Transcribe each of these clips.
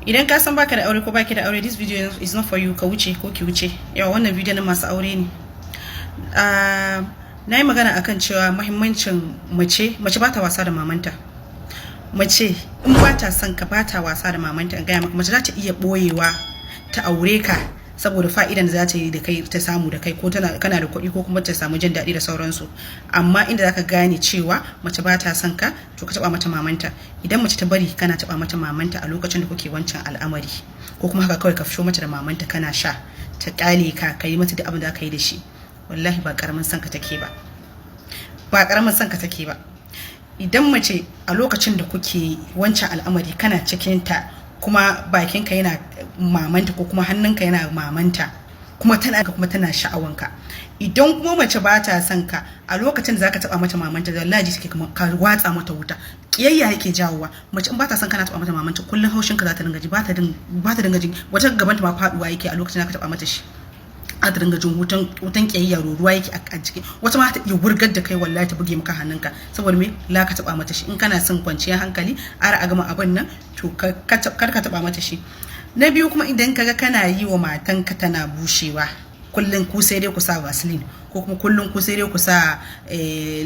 Idan ka san baka da aure ko baki da aure, this video is not for you. Ka wuce ko ki wuce. Yawa, wannan video na masu aure ne. Na yi magana akan cewa mahimmancin mace, mace ba ta wasa da mamanta. Mace in ba ta son ka, ba ta wasa da mamanta. In gaya maka, mace za ta iya boyewa ta aure ka saboda fa'idan da za ta yi da kai, ta samu da kai, ko tana kana da kuɗi, ko kuma ta samu jin daɗi da sauransu. Amma inda zaka gane cewa mace ba ta son ka, to ka taɓa mata mamanta. Idan mace ta bari kana taɓa mata mamanta a lokacin da kuke wancan al'amari, ko kuma haka kawai ka fito mata da mamanta kana sha, ta ƙyale ka, ka yi mata duk abin da aka yi da shi, wallahi ba ƙaramin son ka take ba, ba ƙaramin son ka take ba. Idan mace a lokacin da kuke wancan al'amari kana cikin ta, kuma bakinka yana mamanta ko kuma hannunka yana mamanta, kuma tana sha'awanka, idan kuma mace ba ta son ka, a lokacin da zaka taba mata mamanta, da wallahi take kamar ka watsa mata wuta, kiyayya yake jawowa. Mace in ba ta son kana taba mata mamanta, kullun haushinka za ta dinga ji, ba ta dinga ji, wata gabanta ma faduwa yake a lokacin da ka taba mata shi. A ta dinga jin wutan kiyayya, ruwa yake a ciki. Wata ma ta iya wurgar da kai, wallahi ta buge maka hannunka. Saboda me? La ka taba mata shi. In kana son kwanciyar hankali har a gama abin nan, to kar ka taba mata shi. Na biyu kuma, idan kaga kana yi wa matanka tana bushewa, kullum ku sai dai ku sa Vaseline, ko kuma kullum ku sai dai ku sa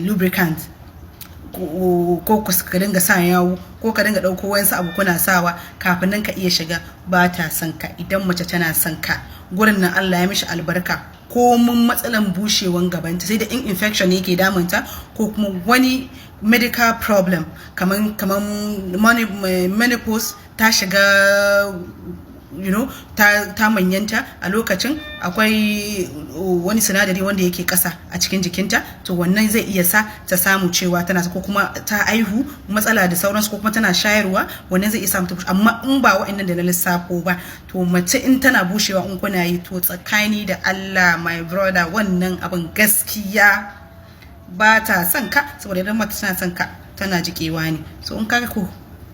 lubricant, ko ku ka dinga sa yawu, ko ka dinga ɗauko wayansu abu kuna sawa kafin nan ka iya shiga, ba ta son ka. Idan mace tana son ka, gurin nan Allah ya mishi albarka, ko mun matsalan bushewan gabanta, sai da in infection ne yake damunta ko kuma wani medical problem kaman menopause ta shiga, ta manyanta. A lokacin akwai wani sinadari wanda yake kasa a cikin jikinta, to wannan zai iya sa ta samu cewa tana, ko kuma ta aihu, matsala da sauransu, ko kuma tana shayarwa, wannan zai iya sa mata. Amma in ba wa'annan da na lissafo ba, to mace in tana bushewa in kuna yi, to tsakani da Allah, my brother, wannan abin gaskiya ba ta son ka. Saboda idan mace tana son ka, tana jikewa ne. So in ka ko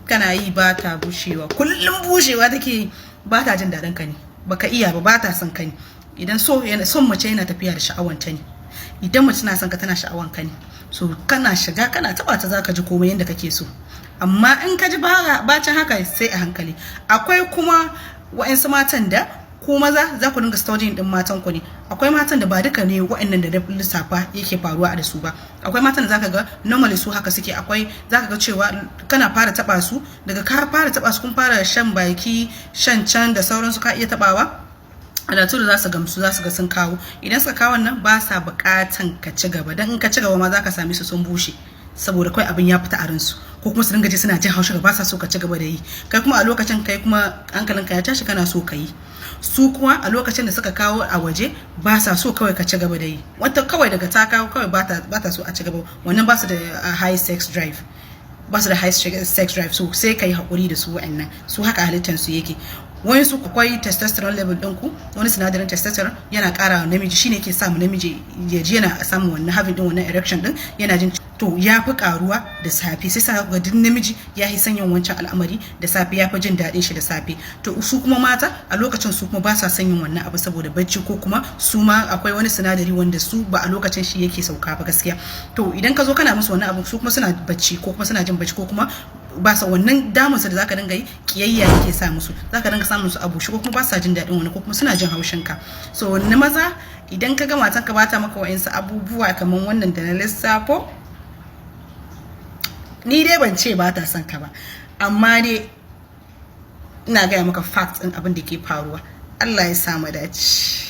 kana yi ba ta bushewa, kullum bushewa take, ba ta jin daɗin ka ne, baka iya ba, ba ta son ka ne. Idan so yana son mace yana tafiya da sha'awanta ne. Idan mace tana son ka, tana sha'awan ka ne. So kana shiga kana taba ta, zaka ji komai yanda kake so. Amma in ka ji bacin haka, sai a hankali. Akwai kuma wa'ansu matan da ku maza za ku dinga studying din matan ku ne. Akwai matan da ba duka ne wa'annan da lissafa yake faruwa da su ba. Akwai matan da zaka ga normally su haka suke. Akwai zaka ga cewa kana fara taba su, daga ka fara taba su, kun fara shan baki, shan can da sauransu, ka iya tabawa alatu da za su gamsu, za su ga sun kawo. Idan suka kawo nan, ba sa bukatan ka ci gaba, dan in ka ci gaba ma za ka same su sun bushe, saboda kawai abin ya fita a ransu, ko kuma su dinga ji suna jin haushi, ba sa so ka ci gaba da yi. Kai kuma a lokacin, kai kuma hankalinka ya tashi, kana so ka yi. Su kuma a lokacin da suka kawo a waje, ba sa so kawai ka ci gaba da yi. Wata kawai daga ta kawo kawai ba ta so a ci gaba. Wannan ba su da high sex drive, ba su da high sex drive. So sai ka yi haƙuri da su. Wa'annan su haka halittar su yake. Wani su akwai testosterone level ɗinku, wani sinadarin testosterone yana ƙara wa namiji, shine ke sa mu namiji ya ji yana samun wannan having din wannan erection din, yana jin to ya fi karuwa da safe. Sai sa ga duk namiji ya fi son yin wancan al'amari da safe, ya fi jin daɗin shi da safe. To su kuma mata a lokacin, su kuma ba sa son yin wannan abu saboda bacci, ko kuma su ma akwai wani sinadari wanda su ba a lokacin shi yake sauka ba gaskiya. To idan ka zo kana musu wannan abu, su kuma suna bacci, ko kuma suna jin bacci, ko kuma ba sa wannan damunsa da zaka dinga yi, kiyayya yake sa musu, zaka dinga samun su a bushe, ko kuma ba sa jin daɗin wani, ko kuma suna jin haushin ka. So na maza, idan ka ga matan ka bata maka wa'insu abubuwa kamar wannan da na lissafo, ni dai ban ce ba ta son ka ba, amma dai ina gaya maka fact ɗin abin da ke faruwa. Allah ya samu dace.